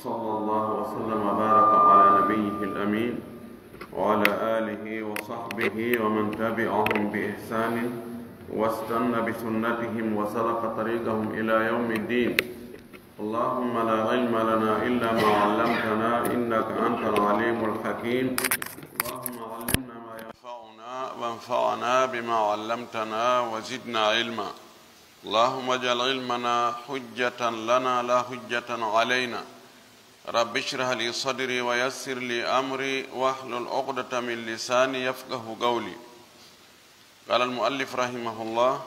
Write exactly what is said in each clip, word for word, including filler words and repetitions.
صلى الله وسلم وبارك على نبيه الأمين وعلى آله وصحبه ومن تبعهم بإحسان واستن بسنتهم وسلك طريقهم إلى يوم الدين. اللهم لا علم لنا إلا ما علمتنا إنك أنت العليم الحكيم. اللهم علمنا ما ينفعنا وانفعنا بما علمتنا وزدنا علما. اللهم اجعل علمنا حجة لنا لا حجة علينا. رب اشرح لي صدري ويسر لي أمري واحلل عقدة من لساني يفقه قولي. قال المؤلف رحمه الله: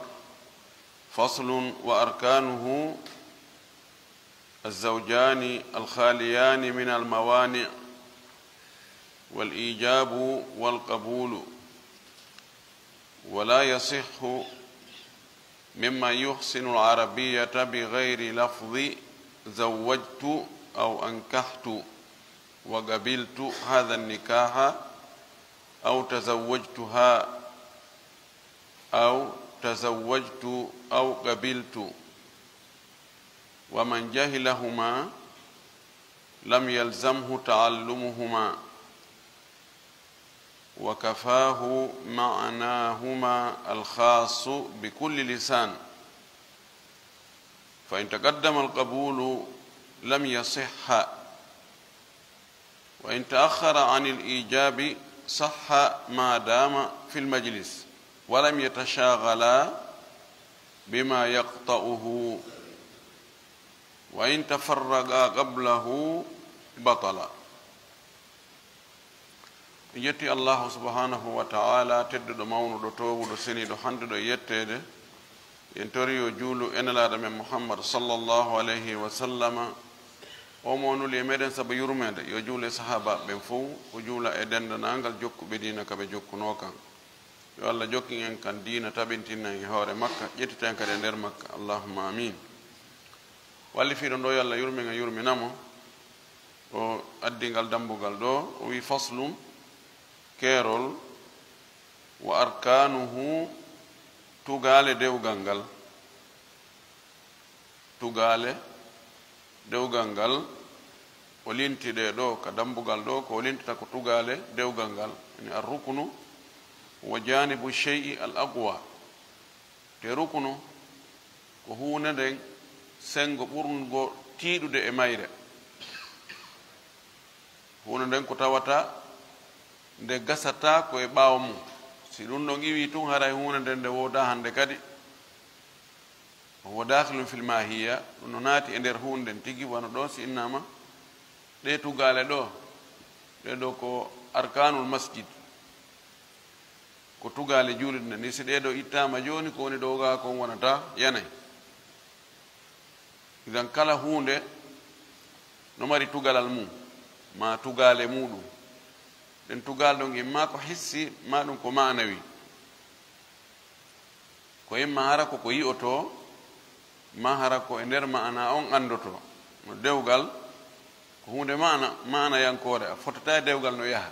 فصل: وأركانه الزوجان الخاليان من الموانع والإيجاب والقبول، ولا يصح ممن يحسن العربية بغير لفظ زوجت أو أنكحت وقبلت هذا النكاح أو تزوجتها أو تزوجت أو قبلت، ومن جهلهما لم يلزمه تعلمهما، وكفاه معناهما الخاص بكل لسان، فإن تقدم القبول لم يصح، وإن تأخر عن الإيجاب صح ما دام في المجلس ولم يتشاغلا بما يقطعه، وإن تفرقا قبله بطلا. En yetti Allahu subhanahu wa ta'ala, tedduɗo, mawnuɗo, toowuɗo, seniiɗo, handuɗo e yetteede. En tori yo juulu e Nelaaɗo men Muhammad sallallahu alayhi wa sallama. O mo nuli e meɗen sabu yurmeende, yo juulu e sahaabaaɓe ɓen fow, o juula e denndanangal jokkuɓe diina ka ɓe jokkunoo kan. Yo Allah jokkin en kan diina, tabintin en e hoore makka, ƴettita en kadi e nder makka. Allahumma amin. Wallifiiɗo ɗo, yo Allah yurmin en, yurmina mo. O addi ngal dambugal ɗo, o wi: faslun, keerol, wa arkaanuhu, tugaale dewgal ngal. Tugaale dewgal ngal, o linti ɗe ɗo ka dambugal ɗo, ko o lintata ko tugaale dewgal ngal. Yani, ar-ruknu huwa jaanibu shay'i al-aqwa. Te ruknu ko huunde nden senngo ɓurngo tiiɗude e mayre. Huunde nden ko tawata nde gasata ko e ɓaawo mum. Si ɗum ɗon iwii tun, haray huunde nden nde woodaa hannde kadi. Wa huwa daakhilun fil maahiya, ɗum no naati e nder huunde nden tigi, wano ɗon si innaama ɗee tugaale ɗo, ɗee ɗo ko arkaanul masjid. Ko tugaale juulirde nden. Ni si ɗee ɗo ittaama jooni, ko woni ɗo gaa kon wonata yanay. Idan kala huunde no mari tugalal mum, maa tugaale muuɗum. Ɗen tugaale ɗon, imma ko hissi, maa ɗum ko maanawi. Ko imma hara ko ko yi'otoo, maa hara ko e nder maana on anndotoo. No dewgal, ko huunde maana, maanayankoore, a fotataa e dewgal no yaha.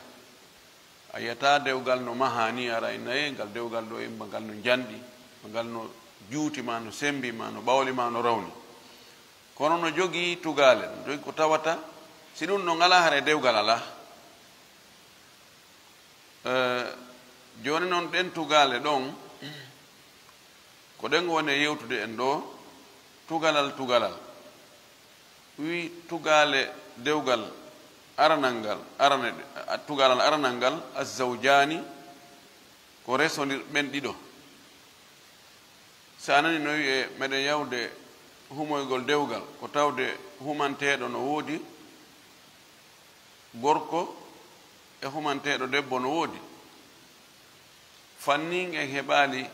A yi'ataa dewgal no mahaa ni, ara inna, "Ee, ngal dewgal ɗo, imma ngal no njanɗi, ma ngal no juuti, ma no semmbi, ma no ɓawli, ma no rawni." Kono no jogii tugaale, no jogii ko tawata, si ɗum ɗon alaa, haray dewgal alaa. Eh, jooni non, ɗen tugaale ɗon, ko ɗen woni e yewtude en ɗo, tugalal, tugalal. Wi tugaale dewgal aranal ngal, arane, a, tugalal aranal ngal, azzawjaani, ko resondir ɓen ɗiɗo. Si a nani no wi'e, meɗen yawde humoygol dewgal, ko tawde humanteeɗo no woodi, gorko e humanteeɗo debbo no woodi. Fannin en heɓaali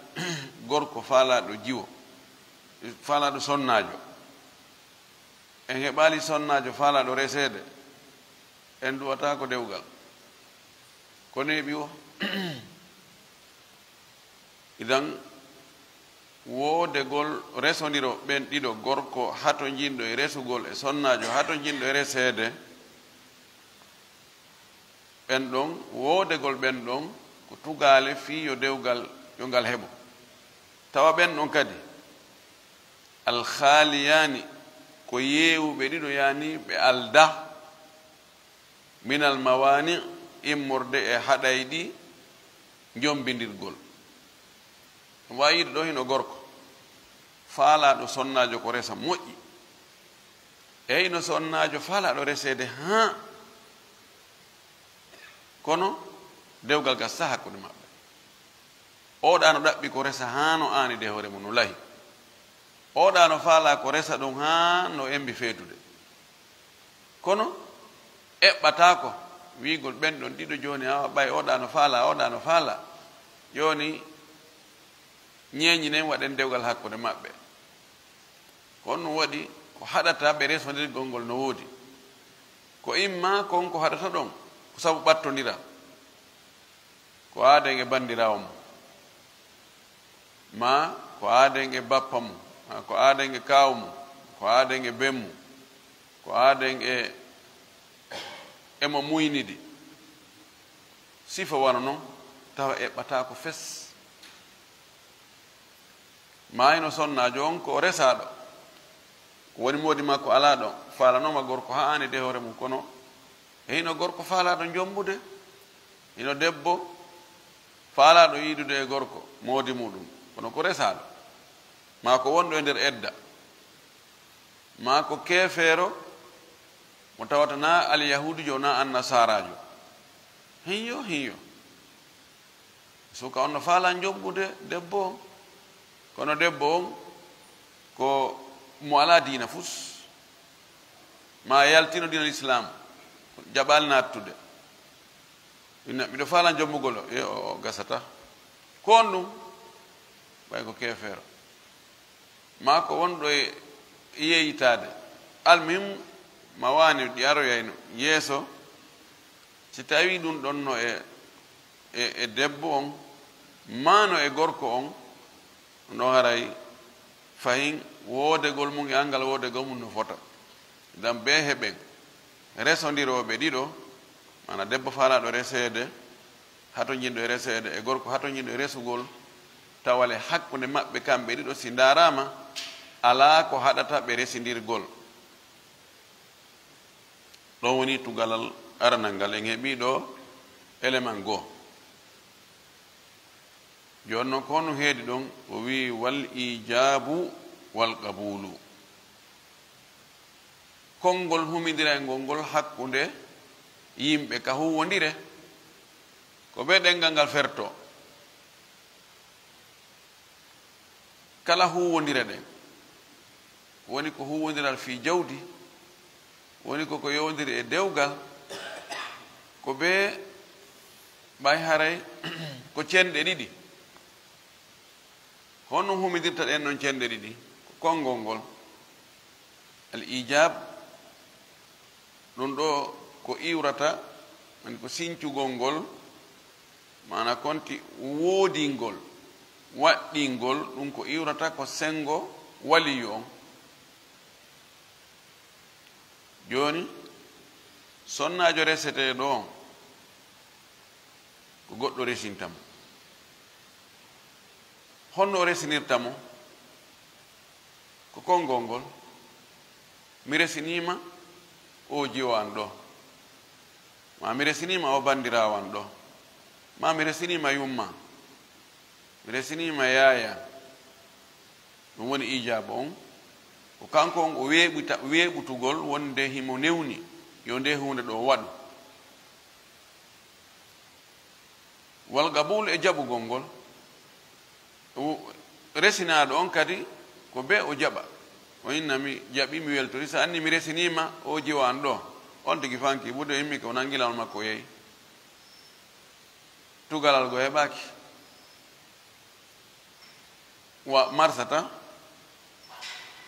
gorko faalaaɗo jiwo, faalaaɗo sonnaajo. En heɓaali sonnaajo faalaaɗo reseede. En duwataako dewgal. Ko neeɓi o. Idan, woodegol resondiro ɓen ɗiɗo, gorko hatonjinɗo e resugol e sonnaajo hatonjinɗo e reseede, ɓen ɗon, woodegol ɓen ɗon ko tugaale fii yo dewgal, yo ngal heɓo. Tawa ɓen ɗon kadi, alhaaliyaani, Ko yeewuɓe ɗiɗo, yani ɓe alda, minal mawani, immorde e haɗayɗi jombindirgol. Ɗum wawi yiide ɗo hino gorko faalaaɗo sonnaajo ko resa moƴƴi, e hino sonnaajo faalaaɗo reseede haa, kono dewgal gas saha hakkunde maɓɓe. Oɗa no ɗaɓɓi ko resa haa no aani de hoore mum no lahi. Oɗa no faalaa ko resa ɗum haa no embi feetude. Kono eɓɓataako wiigol ɓen ɗon ɗiɗo jooni, awa ɓay oɗa no faalaa, oɗa no faalaa. Jooni ñeeñinen, waɗen dewgal hakkunde maɓɓe. Ko on ɗum waɗi ko haɗata ɓe resondirgol ngol no woodi. Ko imma kon ko haɗata ɗon ko sabu ɓattondiral, ko aaden e banndiraawo mum, maa ko aaden e bappa mum, maa ko aaden e kaaw mum, ko aaden e ben mum, ko aaden e, e mo muynidi. Sifa wano non tawa eɓɓataa ko fes. Maa hino sonnaajo on ko o resaaɗo, ko woni moodi makko alaa ɗon, faalanooma gorko haa aani de hoore mum, kono e hino gorko faalaaɗo jombude, hino debbo faalaaɗo yiidude e gorko moodi muɗum, kono ko resaaɗo, maa ko wonɗo e nder edda, maa ko keefeero mo tawata naa alyahuudujo, naa annasaaraajo. Hinyo, hinyo. Suka on no faalaa jombude debbo on, kono debbo on ko mo alaa diina fus, maa yaltino diina Lislaam, jaɓaali nattude. Inna, miɗo faalaa jombugol o, e o, o gasata. Ko on ɗum? Ɓay ko keefeero. Maa ko wonɗo e yeeyitaade. Almuhim, ma waani ɗi aroyayno yeeso. Si tawii ɗum ɗon no e, e, e debbo on, maa no e gorko on, ɗum ɗon haray fahin woodegol mum e anngal woodegol mum no fota. Ngam bee heɓen resondirooɓe ɗiɗo, maana debbo faalaaɗo reseede, hatonjinɗo e reseede, e gorko hatonjinɗo e resugol, tawale hakkunde maɓɓe kamɓe ɗiɗo si ndaaraama, alaa ko haɗata ɓe resindirgol. Ɗon woni tugalal aranal ngal, en heɓii ɗo élément goo. Jooni non, ko honno heedi ɗon? O wi'i, "Wal iijaabu wal qabuulu." Konngol humindirayngol ngol hakkunde yimɓe ka huuwondire, ko bee ɗemngal ngal fertoo. Kala huuwondire ɗen, woni ko huuwondiral fii jawdi, woni ko ko yowondiri e dewgal, ko bee ɓay haray ko cenɗe ɗiɗi. Honno humindirta ɗen ɗon cenɗe ɗiɗi? Ko konngol ngol, al ijaab, ɗum ɗo ko iwrata, woni ko sincugol ngol, maana konti woodingol, waɗɗingol, ɗum ko iwrata ko senngo waliyu on. Jooni, sonnaajo reseteeɗo on, ko goɗɗo resinta mo. Honno o resinirta mo? Ko konngol ngol, "Mi resiniima oo jiwo an ɗo." Maa, "Mi resiniima oo banndiraawo an ɗo." Maa, "Mi resiniima yumma. Mi resiniima yaaya." Ɗum woni iijaabu on. Ko kanko on o weeɓuta, weeɓutugol wonde himo newni yo nde huunde ɗo waɗu. Wal qabuul e jaɓugol ngol. O resinaaɗo on kadi ko bee o jaɓa. O inna, "Mi jaɓi, mi weltori." So anni, "Mi resiniima oo jiwo an ɗo." On tigi fanki, ɓuuɗo immi ko nangilawol makko o yehi. Tugalal go heɓaaki. Wa marsata,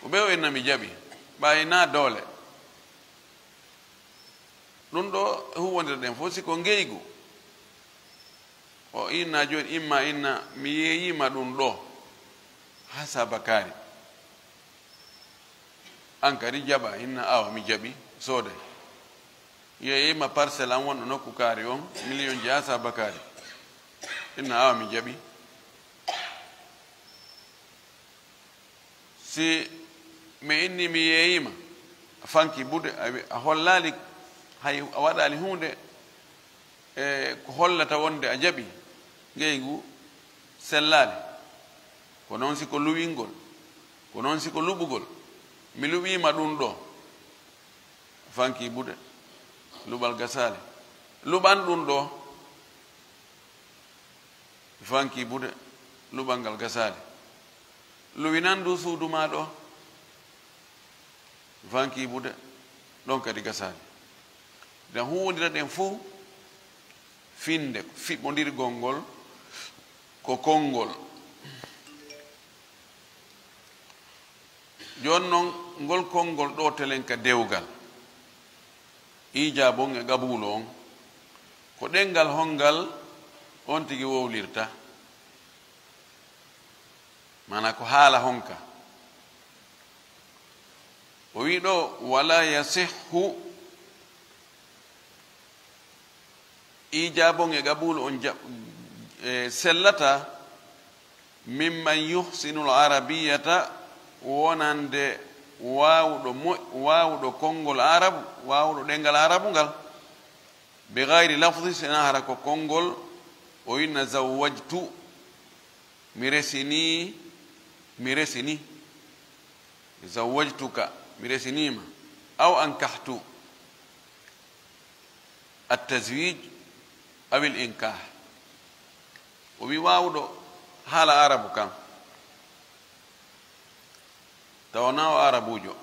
ko ɓe o inna mi jaɓi, ɓay na doole. Ɗum ɗo huwondirɗen fof, si ko ngeygu, o inna jooni, imma inna, "Mi yeeyiima ɗum ɗo, haa saabakaari." An kadi jaɓa, inna, "Awa, mi jaɓi, sooday." Yeeyiima parcelle am wonɗo nokku kaari on, million ji haa saabakaari. Inna, "Awa, mi jaɓi." Si mi inni mi yeeyiima, A fanki buuɗe, a wi-, a hollaali, hay a waɗaali huunde, e ko hollata wonde a jaɓi ngeygu sellaali. Ko noon si ko luwingol, ko noon si ko luɓugol. Mi luɓiima ɗum ɗo. A fanki buuɗe, luɓal gasaali. Luɓan ɗum ɗo. Fanki buuɗe, luɓal ngal gasaali. Luwinan ndu suudu maa ɗo. Fanki buuɗe, ɗon kadi gasaali. Ɗen huuwondira ɗen fof, finnde fiɓɓondirgol ngol ko konngol. Jooni noon, ngol konngol ɗo telen ka dewgal, iijaabon e qabuulu on, ko ɗenngal honngal on tigi wowlirta? Maanaa ko haala honka? O wi'i ɗo, "Wala yasihhu", iijaabon e qabuulu on jaɓ-, e, sellata, "mimman yuhsinul arabiyata", wonande waawuɗo mo-, waawuɗo konngol Arabu, waawuɗo ɗenngal Arabu ngal, "bi gayri lafdi", sinaa hara ko konngol, o inna, "Zawwajtu", mi resini, mi resini. "Zawwajtuka", mi resiniima. "Aw ankahtu", at-tazwij aw al-inkah. O wi waawuɗo haala Arabu kan, tawa na o Arabuujo.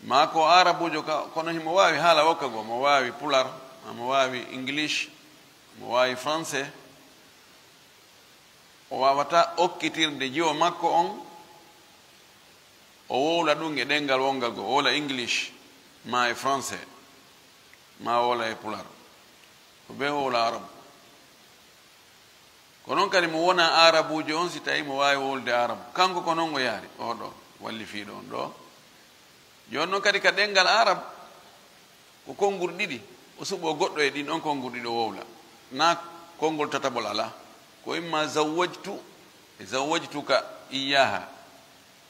Maa ko Arabuujo ka, kono himo waawi haala wokka goo, mo waawi Pular, maa mo waawi English, mo waawi Français. O waawata okkitirde jiwo makko on, o wowla ɗum e ɗenngal wonngal goo, o wowla English, maa e Français, maa o wowla e Pular. Ko ɓe wowla Arabu. Ko noon kadi mo wonaa Aarabuujo on, si tawii mo waawi wowlude Arabu. Kanko ko noon o yaari, oo ɗoo wallifiiɗo on ɗoo. Jooni noon kadi ka ɗenngal Arab, ko konnguɗi ɗiɗi, o suɓoo goɗɗo e ɗin ɗon konnguɗi ɗiɗi o wowla. Naa konngol tataɓol alaa. Ko imma zawwajtu e zawwajtuka iyyaha,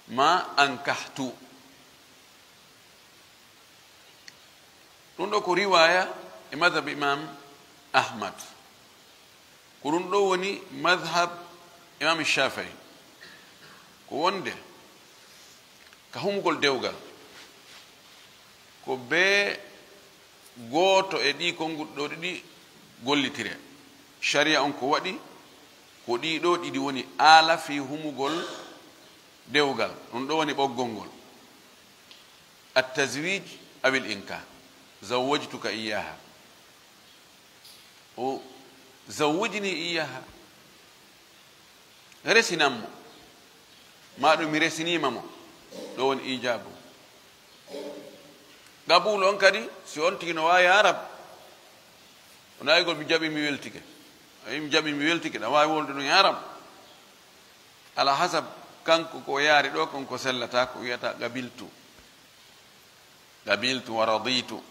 maa ankahtu. Ɗum ɗo ko riwaaya e madhab Imam Ahmad. Ko ɗum ɗo woni madhab Imam Shafii. Ko wonde ka humugol dewgal, ko bee gooto e ɗii konnguɗi ɗo ɗiɗi gollitire. Sharia on ko waɗi, ko ɗii ɗo ɗiɗi woni aala fii humugol dewgal. Ɗum ɗo woni ɓoggol ngol. At-tazwij aw al-inkah. Zawwajtuka iyyaha. O zawwajni iyyaha. Resinan mo. Maa ɗum mi resiniima mo. Ɗo woni iijaabu. Qabuulu on kadi, si on tigi no waawi Arab, o naayigol mi jaɓi mi weltike. Ayi, mi jaɓi mi weltike, ɗa waawi wolde ɗum e Arab. Ala hasab, kanko ko yaari ɗo, kon ko sellata, ko wiyata qabiltu. Qabiltu wa raditu.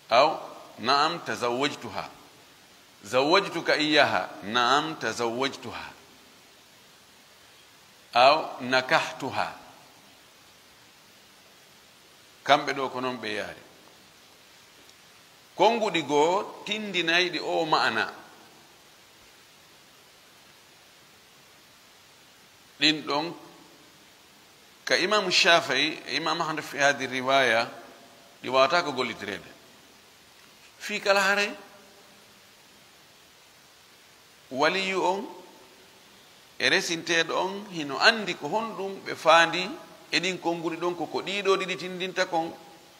Aw, na'am, tazawwajtuha. Zawwajtuka iyyaha. Na'am, tazawwajtuha. Aw, nakahtuha. Kamɓe ɗo ko noon ɓe yaari. Konnguɗi goo tindinayɗi oo ma'ana. Ɗin ɗon, ka Imaamu Shafii e Imaamu Ahmad fi hadi riwaya, ɗi waawata ko gollitireede. Fii kala hare, waliyu on e resinteeɗo on hino anndi ko honɗum ɓe faandi e ɗin konnguɗi ɗon, ko ko ɗii ɗo ɗiɗi tindinta kon,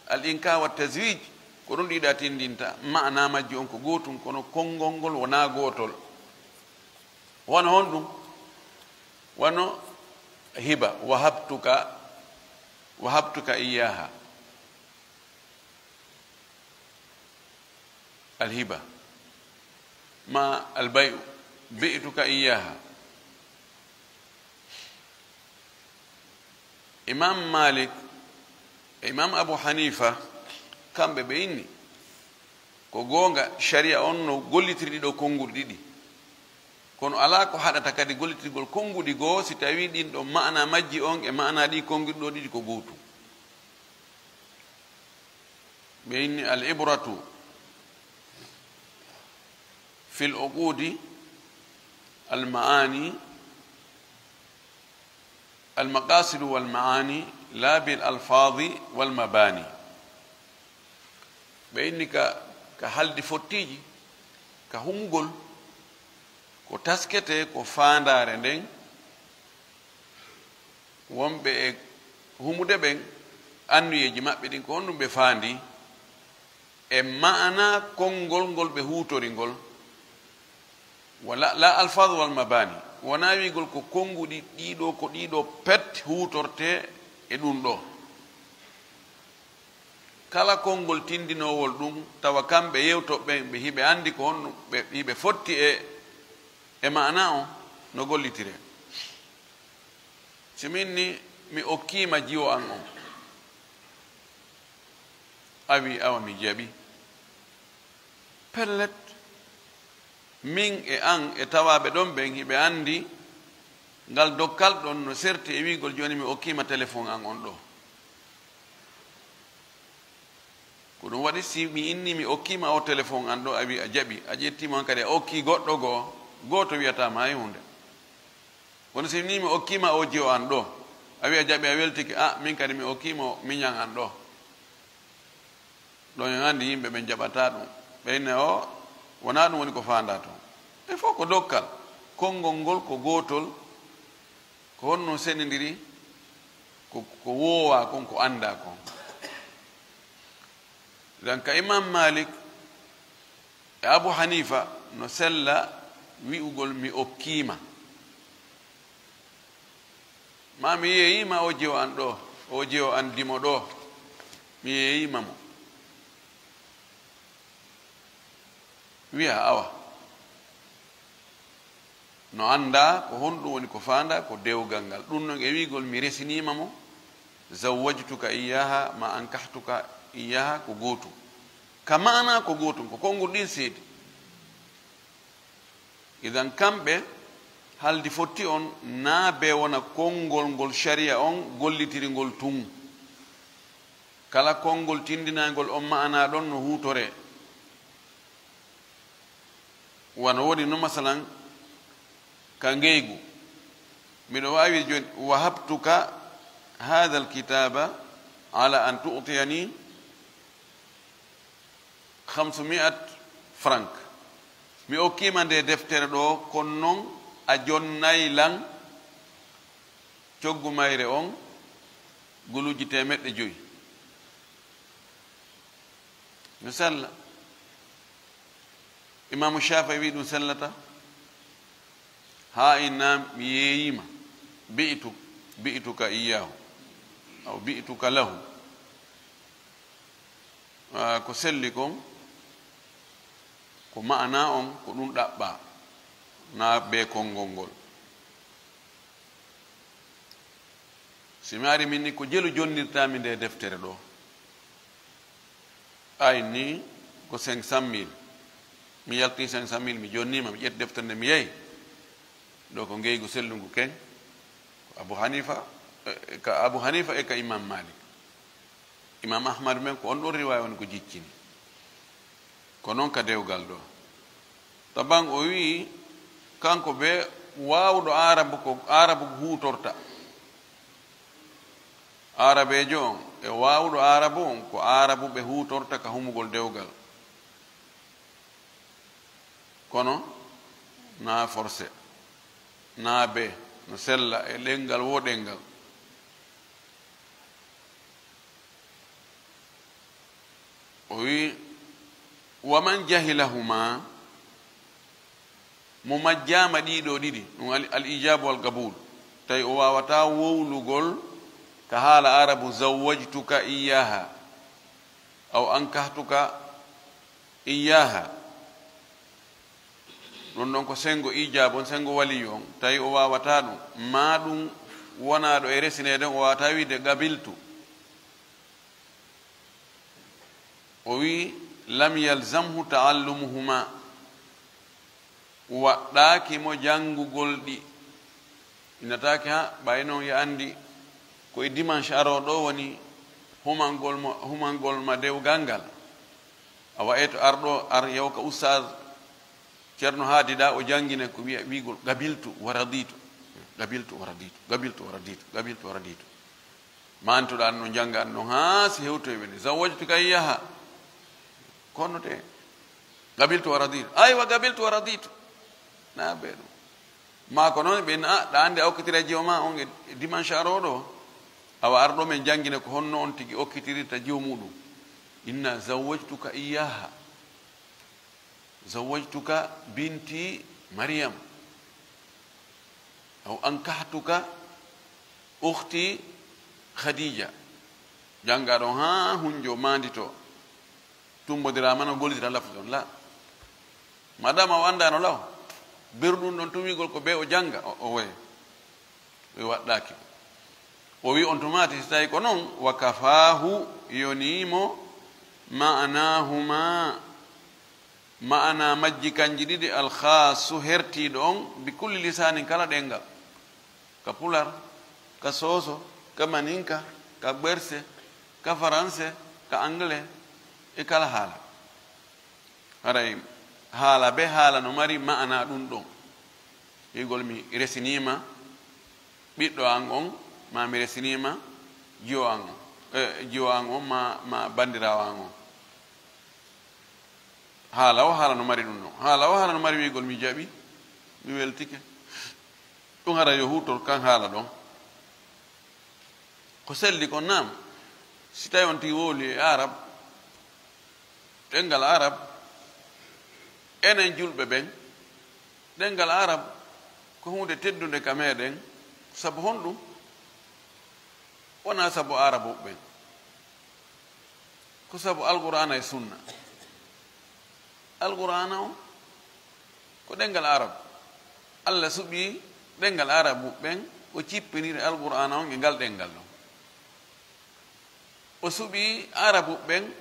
al inka wa tazwij, ko ɗum ɗiɗa tindinta, ma'ana majji on ko gootum, kono konngol ngol wonaa gootol. Wano honɗum? Wano hiba, wahabtuka, wahabtuka iyaha. Alhiba. Ma albay'u, bi'tuka iyaha. Imam Malik e Imam Abu Hanifa, kamɓe ɓe inni, ko goonga, sharia on no gollitiri ɗiɗo konnguɗi ɗiɗi. Kono alaa ko haɗata kadi gollitirgol konnguɗi goo, si tawii ɗiin ɗoon maanaa majji oon e maanaa ɗii konnguɗi ɗoo ɗiɗi ko gootum. Ɓe inni: "Al ibratu fil uqudi al maani, al maqasidu wal maani, la bil alfaadi wal mabani." Ɓe inni ka, ka haldi fottiiji, ka humugol, ko tasketee ko faandaare nden, wonɓe e humude ɓen, anniyeeji maɓɓe ɗin, ko honɗum ɓe faandi, e maanaa konngol ngol ɓe huutori ngol. Wala, la alfaz wal mabani, wonaa wiigol ko konnguɗi ɗiɗo, ko ɗiɗo pet huutortee e ɗum ɗo. Kala konngol tinndinoowol ɗum, tawa kamɓe yewtoɓe ɓen, ɓe hiɓe anndi ko honno ɓe, hiɓe fotti e, e maanaa on no gollitiree. Si min ni mi okkiima jiwo an on, a wii awa mi jaɓi. Pellet, min e an e tawaaɓe ɗon ɓen, hiɓe anndi ngal dokkal ɗon no serti e wiigol jooni mi okkiima telefon an on ɗo. Ko ɗum waɗi, si mi inni mi okkiima o telefon an ɗo, a wii a jaɓi, a ƴettiima on kadi a okkii goɗɗo goo, gooto wiyataa ma hay huunde. Kono si ni mi okkiima o jiwo an ɗo, a wii a jaɓi, a weltike, a, min kadi mi okkiima o miñan an ɗo. Ɗon en anndi yimɓe ɓen jaɓataa ɗum. Ɓe inna o, wonaa ɗum woni ko faandaa toon. Ɓe fof ko dokkal. Konngol ngol ko gootol. Ko honno senindiri? Ko, ko woowaa kon, ko anndaa kon. Idan ka Imam Malik e Abu Hanifa no sella wi'ugol mi okkiima. Ma mi yeeyiima o jiwo an ɗo, o jiwo an dimo ɗo. Mi yeeyiima mo. Wi'a awa. No anndaa ko honɗum woni ko faandaa ko dewgal ngal. Ɗum noon e wi'gol mi resiniima mo, zawwajtuka iyyaha ma ankahtuka iyyaha ko gootum. Ka maanaa ko gootum, ko konngol ɗin seedi. Idan kamɓe haldi fotti on naa bee wona konngol ngol shari'a on gollitiri ngol tun. Kala konngol tinndinaangol on maanaa ɗon no huutoree. Wano woni no masalan ka ngeygu. Miɗo waawi jooni, wahabtuka haadal kitaaba ala an tu'tiyani khamsumi'at franc. Mi okkiima nde deftere ɗo, kono non a jonnay lan coggu mayre on guluuji teemeɗɗe jowi. No sella. Imaamu Shaafi'i wi'i ɗum sellata. Haa inna mi yeeyiima. Bi'tu, bi'tuka iyyaahu. Aw bi'tuka lahu. Ah, ko selli kon, ko ma'anaa on, ko ɗum ɗaɓɓaa. Naa bee konngol ngol. Si mi ari min ni ko jelu jonnirtaa mi nde deftere ɗo. Ay ni ko cinq cent mille. Mi yalti cinq cent mille, mi jonniima, mi ƴetti deftere nde mi yehi. Ɗo ko ngeygu sellungu ken. Ko Abu Hanifa, eh, ka Abu Hanifa e ka Imam Malik. Imam Ahmad men ko on ɗon riwaaya woni ko jiccini. Ko non ka dewgal ɗo. Taban o wi'i, kanko be waawuɗo Aarabu ko Aarabu huutorta. Aarabeejo on e waawuɗo Aarabu on ko Aarabu ɓe huutorta ka humugol dewgal. Kono naa forcé, naa be no sella e ɗemngal wo ɗemngal. O wi'i, "Wa man jahilahuma," mo majjaama ɗiɗo ɗiɗi, ɗum al, al ijabu wal qabul, tawi o waawataa wowlugol ka haala Aarabu, "Zawwajtuka iyyaha," aw "Ankahtuka iyyaha." Ɗum ɗon ko senngo ijabu on, senngo waliyu on, tawi o waawataa ɗum, maa ɗum wonaaɗo e resineede on, o waawataa wi'de qabiltu. O wi'i, "Lam yalzamhu ta'allumuhuma." Waɗɗaaki mo janngugol ɗi. Innataake ha, ɓay noon ya anndi ko e dimanche arooɗo woni humangol mo, humangol ma dewgal ngal. A wa'ay to arɗo, ar yew ka Ustaaz Ceerno Haadi ɗa, o janngine ko wiya, wi'gol, "Gabiltu wa raditu, gabiltu wa raditu, gabiltu wa raditu, gabiltu wa raditu." Mantoɗaa no njanngan ɗon haa si hewtoy woni, "Zawwajtuka iyyaha." Kono te, "Gabiltu wa raditu." Aywa, "Gabiltu wa raditu." Na be ɗum. Ma ko noon ɓe na, ɗa anndi a okkitira jiwo ma on e, e dimanche arooɗo. Awa arɗo men janngine ko honno on tigi okkitirirta jiwo muɗum. Inna zawwajtuka iyyaha. Zawwajtuka binti Maryam. Aw ankahtuka ukhti Khadija. Jannga ɗon haa hunjo maandito. Tumbodiraama no gollitira lafzi on. La. Madama o anndaano law. Berɗum ɗon tumigol ko be o jannga. O, o woye. O waɗɗaaki. O wi on tumaati, si tawi ko noon, wa kafaahu, yonii mo, ma'anaahuma, ma'ana majji kanji ɗiɗi, al khaasu, hertiiɗo on, bi kulli lisaanin, kala ɗemngal. Ka pular, ka sooso, ka maninka, ka gberse, ka faranse, ka angle, e kala haala. Haray haala be haala no mari ma'ana ɗum ɗon. Wi'gol mi resiniima ɓiɗɗo an on, ma mi resiniima jiwo an on, eh, jiwo an on, ma, ma banndiraawo an on. Haala o haala no mari ɗum ɗon. Haala o haala no mari wi'gol mi jaɓi, mi weltike. Ɗum hara yo huutor kan haala ɗon. Ko selli kon, naam, si tawi on tigi wowli e Arab, ɗemngal Arab, enen julɓe ɓen, ɗemngal Arab ko huunde teddunde ka meɗen. Sabu honɗum? Wonaa sabu Arabuɓe ɓen. Ko sabu Alqur'aana e Sunna. Alqur'aana on ko ɗemngal Arab. Allah suɓii ɗemngal Arabu ɓen, o cippiniri Alqur'aana on e ngal ɗemngal ɗon. O suɓii Arabu ɓen,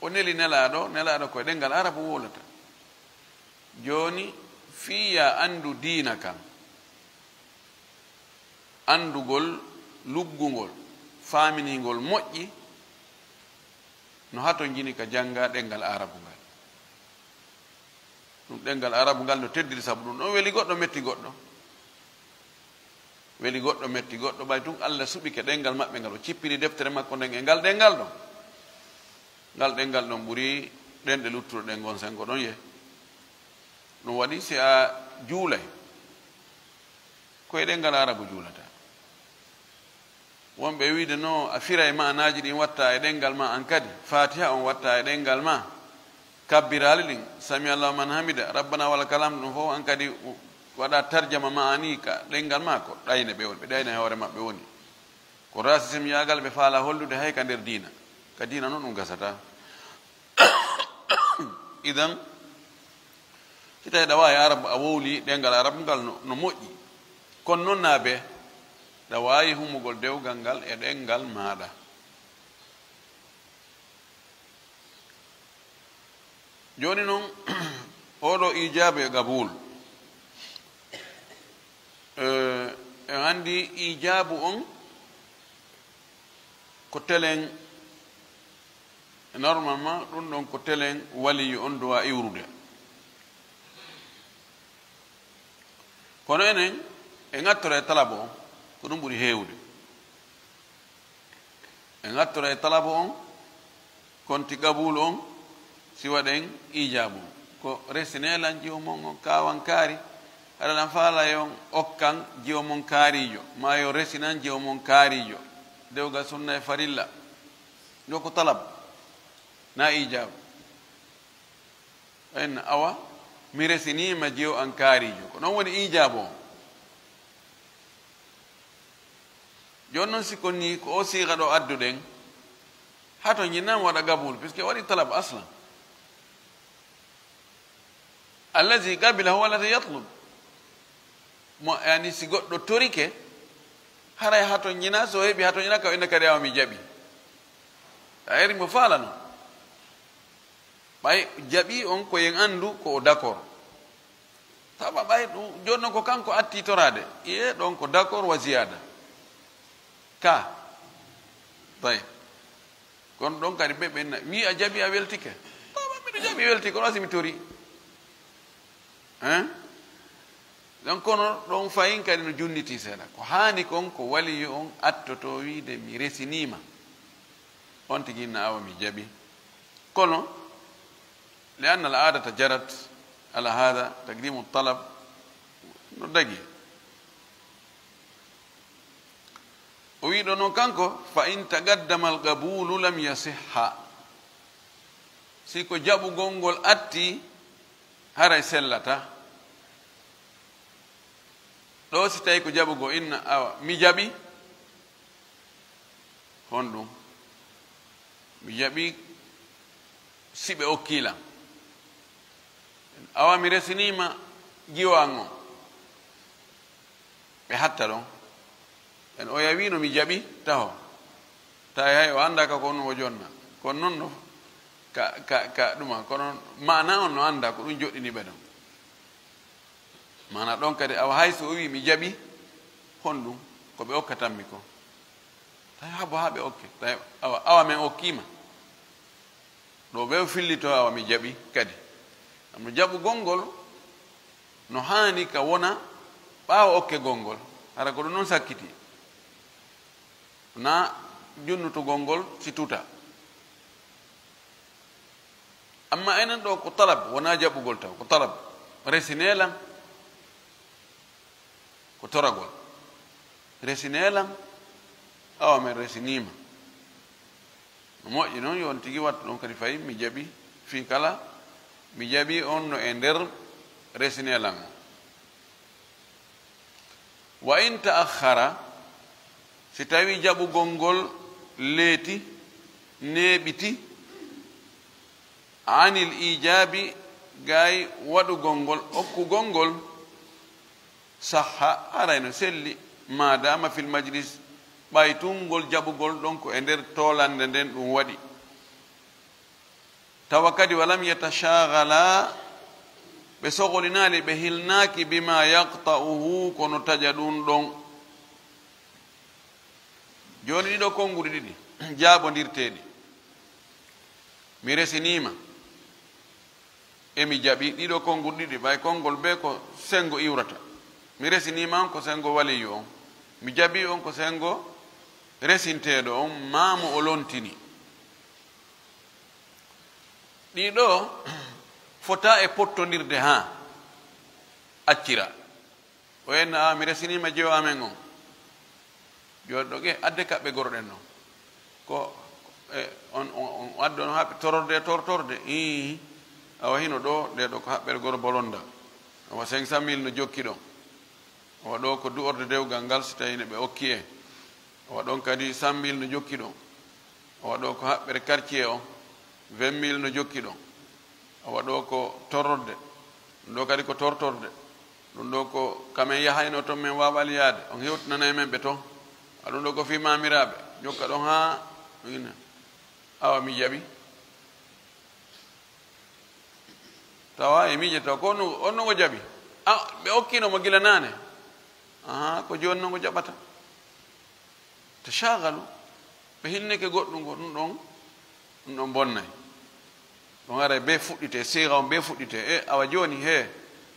o neli Nelaaɗo, Nelaaɗo ko e ɗemngal Arabu wowlata. Jooni, fii yo a anndu diina kan, anndugol luggungol, faaminingol moƴƴi, no hatonjini ka jannga ɗemngal Arabu ngal. Ɗum ɗemngal Arabu ngal no teddiri, sabu ɗum ɗon weli goɗɗo, metti goɗɗo. Weli goɗɗo, metti goɗɗo, ɓay tun Allah suɓike ɗemngal maɓɓe ngal, o cippiri deftere makko nden e ngal ɗemngal ɗon. Ngal ɗemngal ɗon ɓuri ɗemɗe luttuɗe ɗen ngon sengo ɗon ye. Ɗum waɗi si a juulay, ko e ɗemngal Arabu juulata. Wonɓe e wiide no a firay ma'anaaji ɗin watta e ɗemngal ma an kadi, Faatiha on watta e ɗemngal ma, kabbiraali ɗin, "Sami Allahu liman hamida, Rabbana wa lakal hamd," ɗum fof an kadi waɗa tarjama ma'ani ka ɗemngal ma, ko ɗayne ɓe woni, ɓe ɗayna e hoore maɓɓe woni. Ko racisme yaagal ɓe faala hollude hay ka nder diina. Ka diina noon ɗum gasata. Idan, si tawi ɗa waawi Arab, a wowli ɗemngal Arab ngal no, no moƴƴi. Kono noon naa be, ɗa waawi humugol dewgal ngal e ɗemngal maaɗa. Jooni noon, oɗo iijaabu e qabuul. Eh, en anndi iijaabu on ko telen, normalement, ɗum ɗon ko telen waliyu on duwa iwrude. Kono enen, en ngattora e talabu on, ko ɗum ɓuri heewde. En ngattora e talabu on, konti qabuulu on, si waɗen iijaabu on. Ko resine lan jiwo mon on kaawan kaari, haɗa lan faala yo on okkan jiwo mon kaariijo, maa yo resinan jiwo mon kaariijo. Dewgal sunna e farilla. Ɗo ko talab, na iijaabu. En awa, mi resiniima jiwo an kaariijo. Ko ɗon woni iijaabu on. Jooni noon, si ko nii, ko o siiga ɗo adduɗen, hato ñinan waɗa gabul, puisque waɗi talab aslan. Allazi qabila huwa allazi yatlub. Mo, yani, si goɗɗo torike, haray hato ñina, so heɓi hato ñina, ka ina kadi awa mi jaɓi. A eri mo faala noon. Ɓay jaɓi on ko yen anndu ko o d'accord. Awa ɓay ɗum, jooni noon ko kanko atti toraade. Iye ɗon ko d'accord wa ziyaada. Ka. Tawi. Kono ɗon kadi ɓe ɓen na-, wi a jaɓi a weltike. Tawa miɗo jaɓi welti, kono asi mi tori. Hein? Donc kono ɗon fayin kadi no junniti seeɗa. Ko haani kon ko waliyu on attoto wiide mi resiniima. On tigi na awa mi jaɓi. Kono, li anna al aadata jarat ala haada, taqdimu talab, no dagi. O wi ɗo noon kanko, fa in taqaddama al qabulu lam yasihha. Si ko jaɓugol ngol atti, haray sellata. Ɗo si tawi ko jaɓugol inna, awa, mi jaɓi. Honɗum? Mi jaɓi si ɓe okkii lan. Awa mi resiniima jiwo an on. Ɓe hatta ɗon. En oya wiino mi jaɓi taho. Tawi hay o anndaa ka ko on o jonna. Kono noon no ka, ka, ka ɗuma. Kono maana on no anndaa ko ɗum joɗɗini ɓe ɗon. Maana ɗon kadi, awa hay so o wii mi jaɓi, honɗum ko ɓe okkatanmi ko? Tawi habo haa ɓe okke. Tawi awa, awa men okkiima. Ɗo ɓe o fillito, awa mi jaɓi kadi. Am no jaɓugol ngol no haani ka wona ɓaawo okkegol ngol. Hara ko ɗum noon sakkiti. Na junnutugol ngol si tuta. Amma enen ɗo ko talab, wonaa jaɓugol taw, ko talab. Resinee lan, ko toragol. Resinee lan, awa men resiniima. No moƴƴi noon, yo on tigi wattu ɗon kadi fayi, mi jaɓi fii kala, mi jaɓi on no e nder resinee lan on. Wa in ta'akhkhara, si tawi jaɓugol ngol leeti, neeɓiti, anil ijabi, gay waɗugol ngol, okkugol ngol, sahha, haray no selli, ma dama fil majlis, ɓay tun ngol jaɓugol ɗon ko e nder toolannde nden ɗum waɗi. Tawa kadi, walam yatashaghala, ɓe soholinaali, ɓe hilnaaki, bima yaqta'uhu, kono taƴa ɗum ɗon. Jooni ɗiɗo konnguɗi ɗiɗi, jaabondirteeɗi. Mi resiniima, e mi jaɓi ɗiɗo konnguɗi ɗiɗi, ɓay konngol bee ko senngo iwrata. Mi resiniima on ko senngo waliyu on. Mi jaɓi on ko senngo resinteeɗo on, maa mo o lontini. Ɗiɗo fota e pottondirde haa accira. O enna, "A, mi resiniima jeyo amen on." Jooni ɗo, ge adde kaɓɓe goroɗen non. Ko, e, on, on, on addo no haɓɓe tororde, tortorde. Ii, awa hino ɗo, nde ɗo ko haɓɓere goro bolonda. Awa cinq cent mille no jokki ɗon. Awa ɗo ko du'orde dewgal ngal, si tawi ne ɓe okki en. Awa ɗon kadi cent mille no jokki ɗon. Awa ɗo ko haɓɓere quartier on, vingt mille no jokki ɗon. Awa ɗo ko tororde. Ɗum ɗo kadi ko tortorde. Ɗum ɗo ko kamen yahayno ton, men waawali yaade. On hewtinanay men ɓe ton. A ɗum ɗo ko fii maamiraaɓe. Jokka ɗon haa ɗum ina. Awa mi jaɓi. Tawa e miije taw ko on, on no ngo jaɓi. A, ɓe okkino mo gila naane. Aha, ko jooni no ngo jaɓata. Tashagalu, ɓe hinneke goɗɗum ngo, ɗum ɗon, ɗum ɗon bonnay. Ɗum haray bee fuɗɗite, siira on bee fuɗɗite. E, awa jooni, he,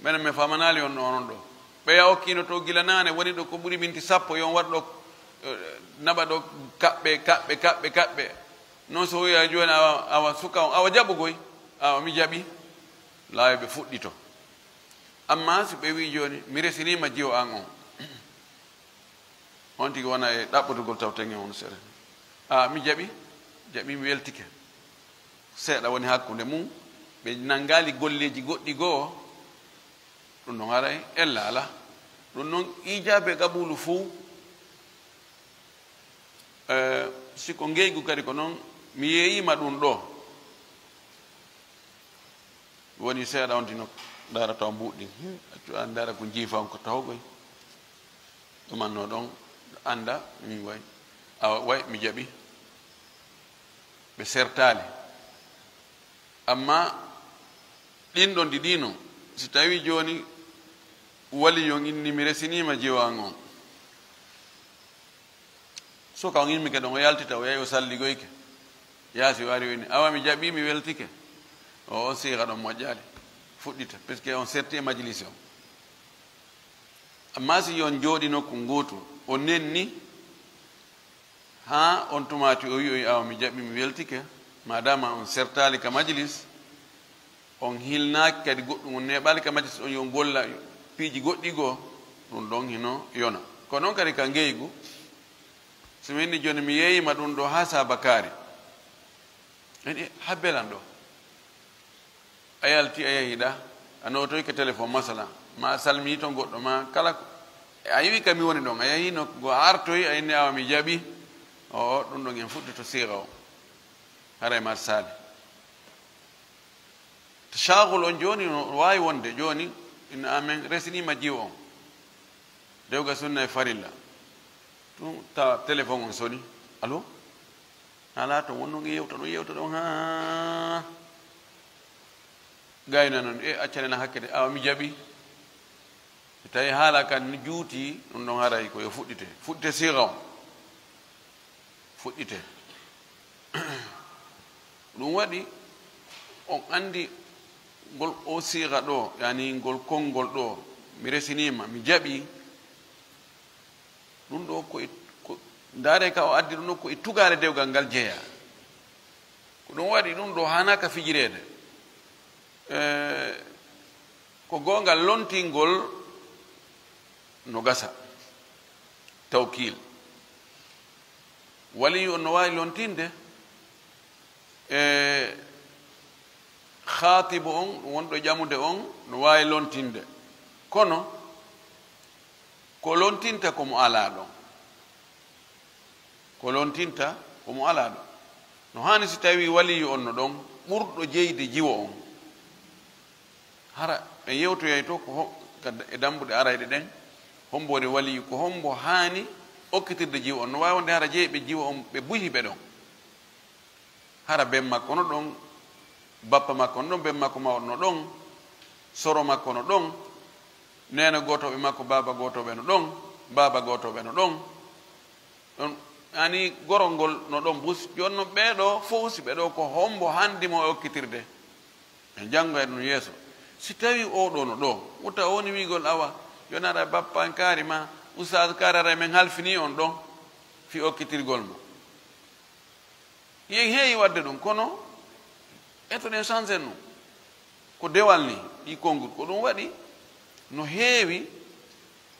menen mi famanaali on ɗo, onon ɗo. Ɓeya okkino to gila naane, woni ɗo ko ɓuri minti sappo, yo on waɗ ɗo, eh, naɓa ɗo kaɓɓe, kaɓɓe, kaɓɓe, kaɓɓe. Non so wiya jooni, awa, awa suka on, awa jaɓugoy, awa mi jaɓi, laayo ɓe fuɗɗito. Amma si ɓe wi'i jooni, mi resiniima jiwo an on. On tigi wona e ɗaɓɓotugol taw tengen on sere. A, mi jaɓi, jaɓi, mi weltike. Seeɗa woni hakkunde mum, ɓe nanngaali golleeji goɗɗi goo. Ɗum ɗon haray ella alaa. Ɗum noon, iijaabe qabulu fuu, eh, si ko ngeygu kadi ko noon, mi yeeyiima ɗum ɗo. Woni seeɗa on tino ndaara taw mbuuɗi ɗin. He, accu an ndaara ko njiifa on ko tawgoy. Ɗumanno ɗon annda, min way. Awa, way, mi jaɓi. Ɓe sertaali. Amma ɗin ɗon ɗi ɗino, si tawi jooni Wali on inni mi resiniima jiwo an on. Suka on immike ɗon, o yaltita, o yahi o salligoyke. Yaasi o ari o inni, "Awa mi jaɓi, mi weltike." O, on siira ɗon moƴƴaali. Fuɗɗita, puisque on serti e majlisi on. Amma si on jooɗi nokku ngootu, o nenni, haa on tumaati o wi'oyi, "Awa mi jaɓi, mi weltike." Madama on sertaali ka majlis, on hilnaaki kadi goɗɗum, on neeɓaali ka majlis on, yo on golla piiji goɗɗi goo, ɗum ɗon hino yona. Ko noon kadi ka ngeygu, so mi inni jooni mi yeeyima ɗum ɗo haa Saabakaari, en e habbelan ɗo. A yalti, a yahi ɗa, a nootoyke téléphone masala, ma a salmini toon goɗɗo, ma kala ko, a yiwi ka mi woni ɗon, a yahi nokku goo, a artoyi, a inni, "Awa mi jaɓi." O, ɗum ɗon en fuɗɗi to siira o. Haray marsaali. Tashagul on jooni no waawi wonde jooni, inna amen resiniima jiwo on. Dewga sunna e farilla. Tun tawa téléphone on soni. Allo? Alaa to wonno nge yewta ɗon, yewta ɗon haa gayna non, e accanena hakke de, "Awa mi jaɓi." Si tawi haala kan ni juuti, ɗum ɗon haray ko yo fuɗɗite. Fuɗɗite siira on. Fuɗɗite. Ɗum waɗi, on anndi ngol o siira ɗo, yani ngol konngol ɗo, mi resiniima, mi jaɓi. Ɗum ɗo ko e, ko, ndaare ka o addi ɗum ɗo ko e tugaale dewgal ngal jeyaa. Ko ɗum waɗi ɗum ɗo haanaa ka fijireede. E, ko goonga lontingol no gasa. Tawkiil. Waliyu on no waawi lontinde, e, khaatibu on, wonɗo ƴamude on, no waawi lontinde. Kono, ko lontinta ko mo alaa ɗon. Ko lontinta ko mo alaa ɗon. No haani si tawii waliyu on no ɗon, ɓurɗo jeyde jiwo on. Hara ɓe yewtoyay to ko ho-, ka d-, e dambuɗe arayɗe ɗen, hombo woni waliyu, ko hombo haani okkitirde jiwo on. No waawi wonde hara jeyɓe jiwo on ɓe buyi ɓe ɗon. Hara ben makko no ɗon, bappa makko no ɗon, ben makko mawɗo no ɗon, soro makko no ɗon, neene gootooɓe makko, baaba gootooɓe no ɗon, baaba gootooɓe no ɗon. Ɗon, ani gorol ngol no ɗon bus. Jooni non ɓee ɗoo fof, si ɓee ɗoo ko hombo hanndi mo e okkitirde? En janngoyat ɗum yeeso. Si tawii oo ɗoo no ɗoo, wota o woni wiigol, "Awa, jooni ara bappa en kaari ma, ustaas kaari ara, men halfinii on ɗon fii okkitirgol mo." Yen heewi waɗde ɗum, kono etoɗen changé ɗum. Ko dewal ni, ɗi konnguɗi. Ko ɗum waɗi no heewi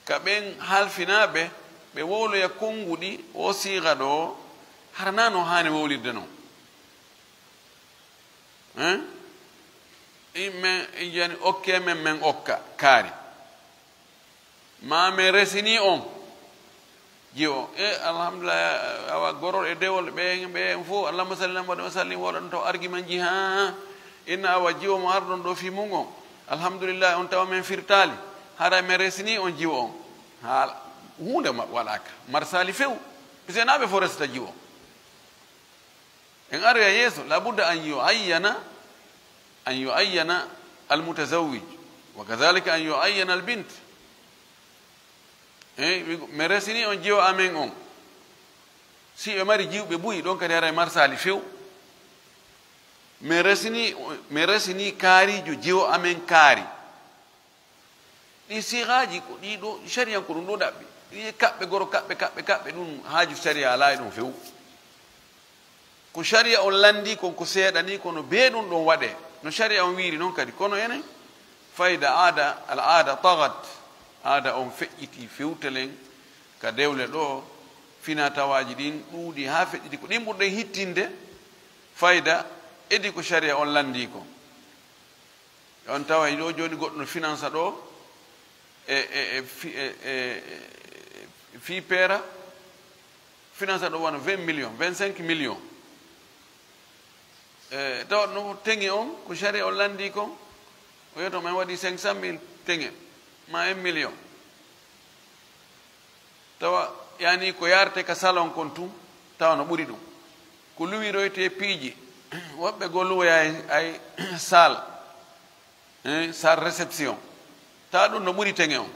ka ɓen halfinaaɓe, ɓe wowloya konnguɗi o siira ɗo, hara na no haani wowlirde non. Hein? I men, i jani, "Okke men, men okka kaari." Ma men resini on. Jiwo. E, alhamdulillah, awa gorol e dewol, ɓe, ɓe en fof, "Allahumma salli ala Muhammad wa sallim", woɗon taw argument ji, ha, inna awa jiwo mo arɗon ɗo fii mun on. Alhamdulillah, on tawa men firtaali. Hara men resini on jiwo on. Haala, huunde ma-, waɗaaka. Marsaali few. Pisenaaɓe fof resata jiwo. En aroya yeeso, la budda an yuayyana, an yuayyana al mutazawwij, wa kadhalika an yuayyana al bint. Eh, wi-, mi resini on jiwo amen on. Si ɓe mari jiwɓe buy, ɗon kadi haray marsaali few. Mi resini, mi resini kaarijo jiwo amen kaari. Ɗi siraaji ko ɗi ɗo, sharia ko ɗum ɗo ɗaɓɓi. Ɗi kaɓɓe goro, kaɓɓe, kaɓɓe, kaɓɓe, ɗum haaju sharia alaa e ɗum few. Ko sharia on lanndii kon ko seeɗa nii, kono bee ɗum ɗon waɗee. No sharia on wiiri noon kadi. Kono enen, fayda aada, al aada tagat. Aada on feƴƴitii fewtelen ka dewle ɗo, fina tawaaji ɗin ɗuuɗi haa feƴƴiti. Ko ɗin ɓurɗen hittinde fayda, edi ko sharia on lanndii kon. On tawa ɗo jooni goɗɗo no finansa ɗo e, e, e fi-, e, e, e fii peera, finansa ɗo wano vingt millions, vingt-cinq millions. E, tawa no teŋe on, ko sharia on lanndii kon, o wi'ata men waɗi cinq cent mille teŋe, ma un million. Tawa, yani, ko yaarete ka salon kon tun, tawa no ɓuri ɗum. Ko luwiroyte piiji, woɓɓe goo luwoya ay, ay salle, hein, salle réception. Tawa ɗum no ɓuri teŋe on.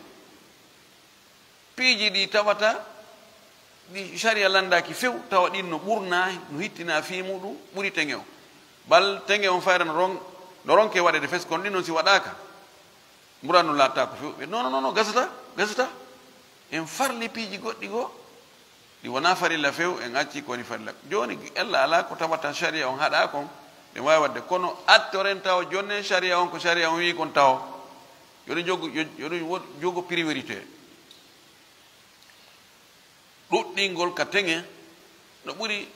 Piiji ɗi tawata ɗi sariya lanndaaki few, tawa ɗin no ɓurnaa, no hittinaa fii muɗum, ɓuri teŋe on. Bal teŋe on fayra no ron-, no ronke waɗeede fes, kono ɗin on si waɗaaka, mburan no laattaako few. Ɓe, "Non, non, non, non, gasata, gasata." En farli piiji goɗɗi goo, ɗi wonaa farilla few, en acci ko woni farilla. Jooni, ella alaa ko tawata sariya on haɗaa kon, ɗen waawi waɗde. Kono attoren taw jonnen sariya on, ko sariya on wi'i kon taw. Yo ɗum jogo, yo, yo ɗum wo-, jogo priorité. Ɗuɗɗingol ka teŋe no ɓuri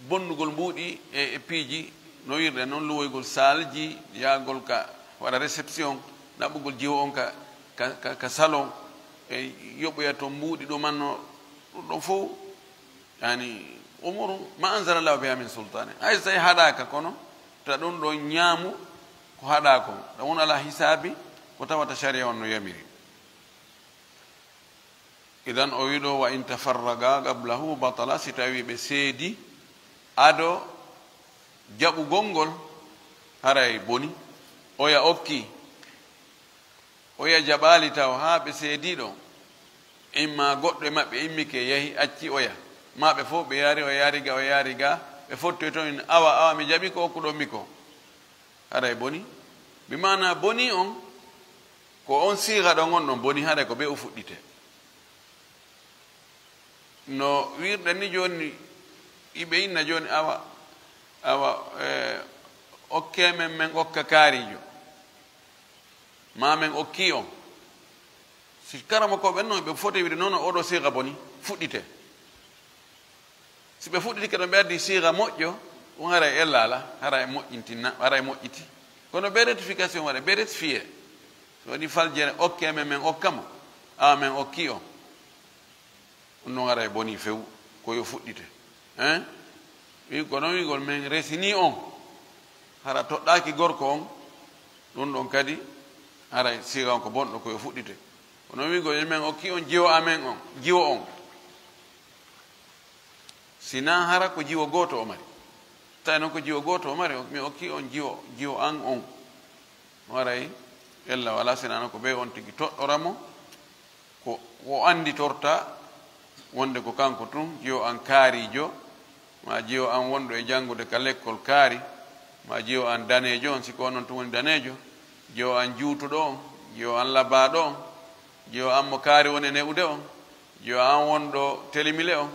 bonnugol mbuuɗi e, e piiji, no wirde noon, luwoygol saalji, yahgol ka waɗa réception, naɓugol jiwo on ka, ka, ka, ka salon, e yoɓoya toon mbuuɗi ɗumanno, ɗum ɗon fof, yani, umuru ma anzala Allahu biha min sultani. Hay so tawi haɗaaka, kono ta ɗum ɗon ñaamu ko haɗaa kon, ɗum won ala hisaabi ko tawata sariya on no yamiri. Idan o wiɗo, "Wa in tafarraga qablahu batala", si tawi ɓe seedi ado jaɓugol ngol, haray boni. Oya okki, oya jaɓaali taw haa ɓe seedi ɗo, imma goɗɗo e maɓɓe immike yahi acci oya, ma ɓe fof ɓe yaari, o yaari ga, o yaari ga, ɓe fottoy toon, "Awa, awa, mi jaɓi ko okkuɗon mi ko." Haray boni. Bi maana boni on, ko on siiga ɗon on ɗon boni, haray ko ɓe o fuɗɗite. No wirɗen ni jooni, iɓe inna jooni, "Awa, awa, eh, okkee men, men okka kaariijo, ma men okkii on." Si karamokooɓe ɓen non, ɓe foti wiide, "Non, non, oɗo siiga boni, fuɗɗite." Si ɓe fuɗɗitike ɗon, ɓe addi siiga moƴƴo, ɗum haray ella alaa, haray moƴƴintinna, haray moƴƴiti. Kono ɓe rectification waɗa, ɓe rectifié. So waɗi faljere, okkee men, men okka mo, awa men okkii on. Ɗum ɗon haray bonii few, ko yo fuɗɗite. Hein? Wi, kono wi'ugol men resinii on, hara toɗɗaaki gorko on, ɗum ɗon kadi haray siiga on ko bonɗo, ko yo fuɗɗite. Kono wi'ugol men okkii on jiwo amen on, jiwo on. Si naa hara ko jiwo gooto o mari. Tawi noon ko jiwo gooto o mari, mi okkii on jiwo, jiwo an on. Haray ella walaa, si naa noon ko ɓe on tigi toɗɗora mo, ko o annditorta wonde ko kanko tun, jiwo an kaariijo, maa jiwo an wonɗo e janngude ka lekkol kaari, maa jiwo an daneejo on, si ko onon tun woni daneejo, jiwo an juutuɗo on, jiwo an labaaɗo on, jiwo an mo kaari woni e ne'ude on, jiwo an wonɗo telimile on,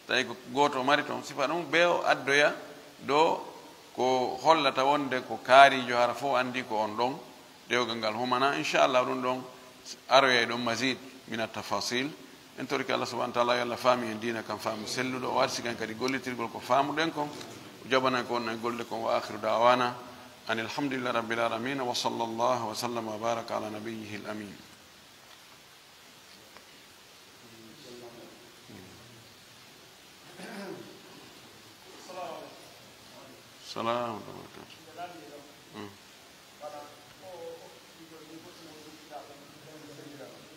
tawi ko gooto o mari toon, sifa ɗum, ɓe o addoya ɗo ko hollata wonde ko kaariijo, hara fof anndi ko on ɗon dewgal ngal humana. Inchallah, ɗum ɗon aroyay ɗon mazid min at-tafasil. En torike Allah subhanahu wa taala, yo Allah faami en diina kan faamu selluɗo, o arsi kan kadi gollitirgol ko faamuɗen kon, o jaɓana ko wonno e golde kon. Wa akhiru da'wana anil hamdulillahi rabbil alamin, wa sallallahu wa sallama wa baraka ala nabiyyihil amin. Salam wa rahmatullah. Mm.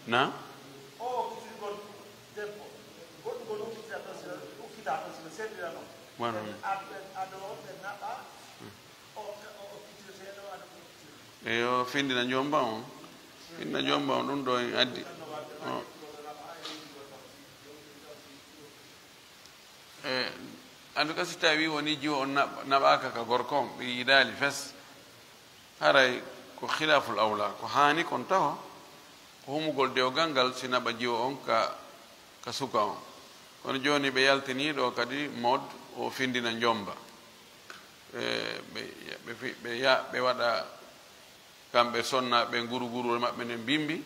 Na? Voilà. Eyo, findina jomba on. Findina jomba on, ɗum ɗo en addi. O. E, en tout cas, si tawi woni jiwo on naɓ-, naɓaaka ka gorko on, ɓe yiidaali fes, haray ko khilaful awla, ko haani kon taho, ko humugol dewgal ngal si naɓa jiwo on ka, ka suka on. Kono jooni ɓe yaltini ɗo kadi mode o findina jomba. E, ɓe, ɓe fi-, ɓe ya-, ɓe waɗa kamɓe sonna ɓe nguru nguru maɓɓe nden bimbi,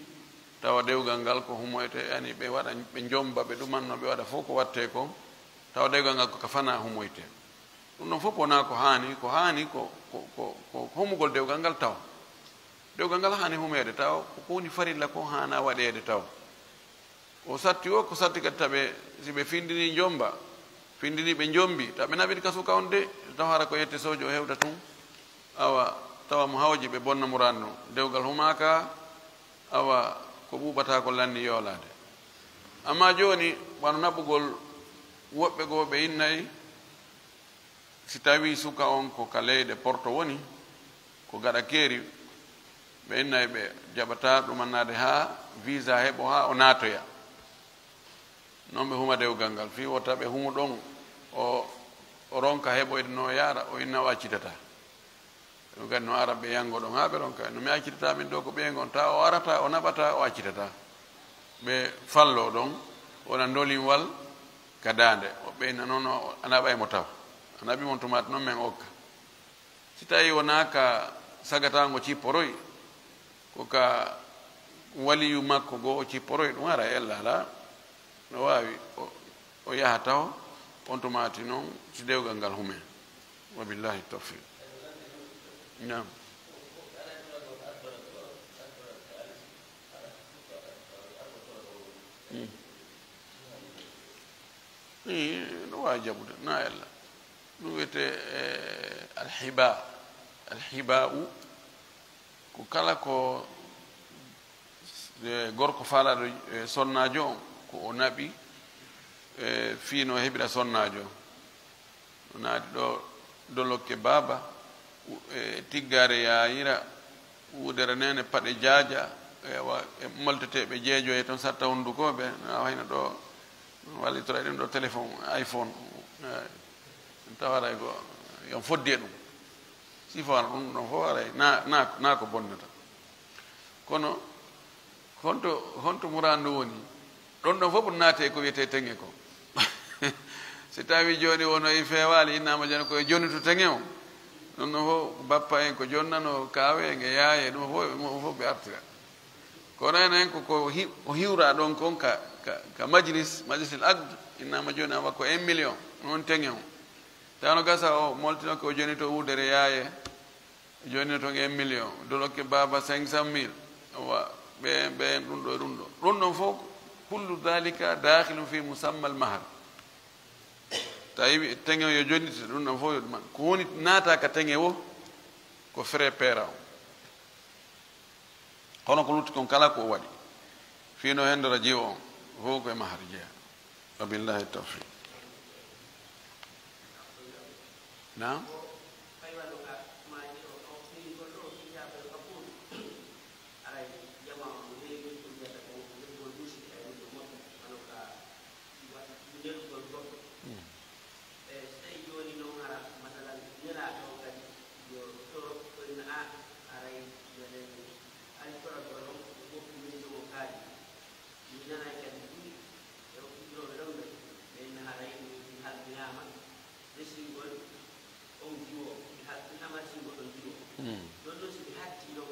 tawa dewgal ngal ko humoyte, yani ɓe waɗa, ɓe jomba, ɓe ɗumanno, ɓe waɗa fof ko watte kon, tawa dewgal ngal ko ka fana humoyte. Ɗum ɗon fof wonaa ko haani, ko haani ko, ko, ko, ko humugol dewgal ngal tawa. Dewgal ngal haani humeede tawa, ko ko woni farilla ko haana waɗeede tawa. O satti o, ko satti kadi taɓe, si ɓe findini jomba, findini ɓe jombi, taɓe naɓiri ka suka on de, taw hara ko yette sojo o hewta tun, awa, tawa mo hawji ɓe bonna mo ranno, dewgal humaaka, awa, ko ɓuuɓata ko lanni yoolaade. Amma jooni, wano naɓugol woɓɓe goo ɓe innay, si tawii suka on ko ka leyɗe Porto woni, ko gaɗa keeri, ɓe innay ɓe jaɓataa ɗumannaade haa visa heɓo, haa o naatoya. Noon ɓe huma dewgal ngal, fii wota ɓe humu ɗon, o, o ronka heɓoyde no yaara, o inna o accitata. Ɗum kadi no ara ɓe yanngo ɗon haa ɓe ronka. No mi accitata min ɗo ko ɓeyngon, ta o arata, o naɓata, o accitata. Ɓe fallo ɗon, wona ndolinwal ka daande. O ɓeyna noon, o naɓay mo taw. A naɓi mon tumaati noon men okka. Si tawi wonaa ka sagataango cipporoy, ko ka waliyu makko goo o cipporoy, ɗum ara e ella alaa. No waawi o, o yaha taho, on tumaati noon si dewgal ngal hume. Wa billahi tawfiq. Naam. Mm. Ii, no waawi jaɓude, na ella. Ɗum wiyetee, eh, alhiba. Alhiba'u ko kala ko, eh, gorko faalaaɗo, eh, sonnaajo on, ko o naɓi, eh, fii no heɓira sonnaajo on. O naati ɗo, dolokke baaba, u-, e tiggaare yaayira, wuudere neene, paɗe jaaja, ewa, e molteteeɓe jeejo e toon satta hunndukooɓe, na wayno ɗo, wallitoray ɗum ɗo téléphone, iPhone. Eh, tawaray ko, yon foddi e ɗum. Sifaara ɗum ɗon fof aray, na, na, na ko bonnata. Kono honto, honto muraadu woni? Ɗon ɗon fof ɗum naatee ko wiyetee teŋe ko. Si tawi jooni wono e feewaali, innaama jooni ko e jooni to teŋe o. Ɗum ɗon fof bappa en ko jonnano kaawe en e yaaye, ɗum fof, ɗum fof ɓe artira. Kono enen ko, ko hi-, o hiwra ɗon kon ka, ka, ka majlis, majlisil aqd, innaama jooni awa ko un million, ɗum on teŋe o. Tawa no gasa o moltino ko jooni to wuudere yaaye. Jooni noon toon un million, dolokke baaba cinq cent mille, wa ɓeen, ɓeen, ɗum ɗo e ɗum ɗo. Ɗum ɗon fof, kullu dhalika dakhilun fi musamma al mahar. Tawi teŋe o yo jonnite, ɗum ɗon fof yo ɗum. Ko woni naata ka teŋe o, ko frais paiement o. Kono ko lutti kon kala ko o waɗi. Fii no henndora jiwo on, fof ko e mahar jeyaa. Wa billahi tawfiq. Naam. Hmm. Mi nanay kadi ɗum e o ɓiɗɗooɓe ɗon ɓe, ɓe inna haray mi halfinaama resingol on jiwo, mi halfinaama resingol on jiwo. Hmm. Ɗon noon si ɓe hatti ɗon,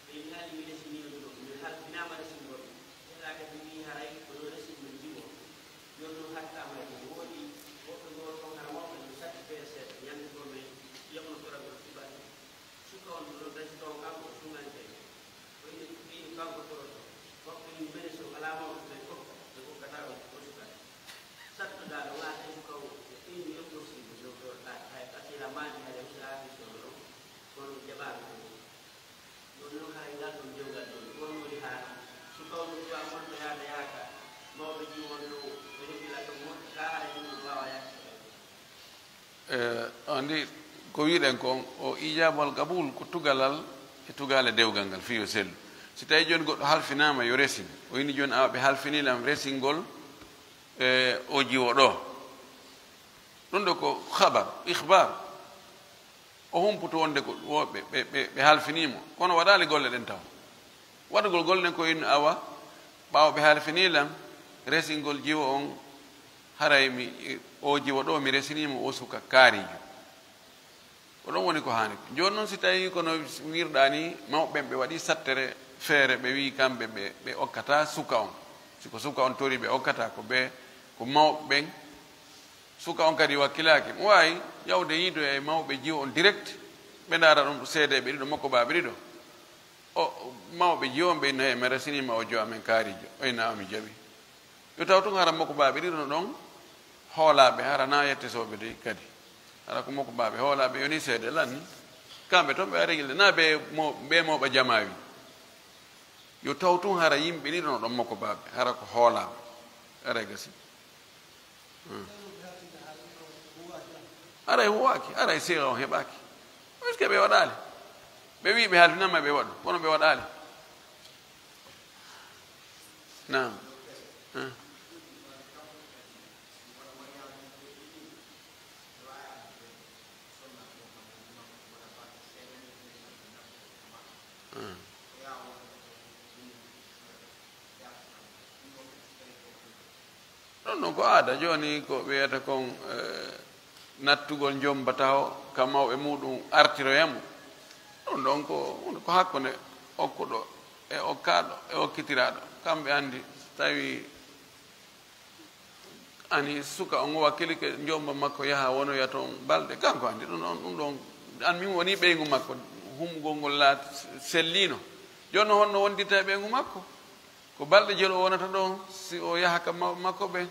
ɓe inna mi resiniino ɗum, mi halfinaama resingol. Tela kadi mi haray ko ɗo resingol jiwo. Ɗon noon hattaama e ɗum. Woodi woɓɓe goo toon hara mawɓe no satti feere seeɗa, ñande ko mi yamno toragol suɓaade. Suka on ɗon tawi taw kanko o suŋanke. Ko ine, ko ine kanko toroto. Makko ni mene so alaa mawɗo ɓe kokka, ɓe kokkataa on ko suka. Sattoɗaa ɗo ŋaata e suka o, ko ine yokkorsi mo dow ɗo ɗaati. Hay ɓasira maani hay usiraaki so ɗo, kono jaɓaano ɗo. Ɗon noon haray ngal ɗon dewgal ɗon, ɗon woni haala. Suka on ɗum ɗo a molto yaada yaaka, mawɓe jiwon ɗo, ɓe heɓi la ɗon moƴƴi, kaa haray ɗum ɗum waawa yaade. Eh, anndi ko wi'ɗen kon, o ijabal qabul ko tugalal e tugaale dewgal ngal fii yo sellu. Si tawi jooni goɗɗo halfinaama yo resin, o inni jooni awa ɓe halfinii lam resingol, eh, o jiwo ɗo. Ɗum ɗo ko khabar, ikhbar. O humputu wonde ko wo-, ɓe, ɓe, ɓe, ɓe halfinii mo. Kono waɗaali golle ɗen taw. Waɗugol golle ɗen ko inno awa, ɓaawo ɓe halfinii lam, resingol jiwo on, haray mi, o jiwo ɗo mi resinii mo o suka kaariijo. Ko ɗon woni ko haani. Jooni noon si tawii kono wiirɗaa ni, mawɓe ɓen ɓe waɗii sattere feere, ɓe wi'i kamɓe ɓe, ɓe okkataa suka on. Si ko suka on torii ɓe okkataa ko ɓe, ko mawɓe ɓen. Suka on kadi wakkilaaki. Mo waawi yawde yiidoya e mawɓe jiwo on direct, ɓe ndaara ɗum seedeeɓe ɗiɗo, mokko baaɓe ɗiɗo. O, mawɓe jiwo on ɓe inna, "He, mi resiniima o jiwo amen kaariijo." O inna, "A, mi jaɓi." Yo taw tun hara mokko baaɓe ɗiɗo no ɗon hoolaaɓe, hara na yettesooɓe dey kadi. Hara ko mokko baaɓe hoolaaɓe yoni seede lanni. Kamɓe toon ɓe ari gilde, na ɓe mo-, ɓe mawɓe jamaawi. Yo taw tun hara yimɓe ɗiɗo no ɗon mokko baaɓe, hara ko hoolaaɓe. Aray gasi. Hmm. Aray huwaaki, aray siira on heɓaaki. Est-ce que ɓe waɗaali? Ɓe wi'i ɓe halfinama ɓe waɗu, kono ɓe waɗaali. Naam. Hmm. Ɗum ɗon ko aada jooni, ko ɓe wiyata kon, eh, nattugol njommba taho ka mawɓe muɗum artiroya mo. Ɗum ɗon ko, ko hakkunde okkuɗo e okkaaɗo e okkitiraaɗo. Kamɓe anndi, tawi ani suka on wakkilike njommba makko yaha wonoya toon balɗe, kanko anndi ɗum ɗon. Ɗum ɗon an min woni ɓeyngu makko, humugol ngol laati selliino. Jooni honno wondirta e ɓeyngu makko? Ko balɗe jelo wonata ɗon si o yaha ka mawɓe makko ɓen.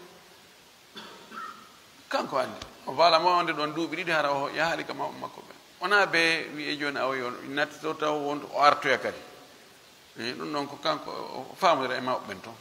Kanko anndi. O faala mo wonde ɗon duuɓi ɗiɗi hara o yahaali ka mawɓe makko ɓen. Wonaa be wi'e jooni awa yo nattito taw wonto o artoya kadi. Eh, ɗum ɗon ko kanko o faamodira e mawɓe ɓen toon.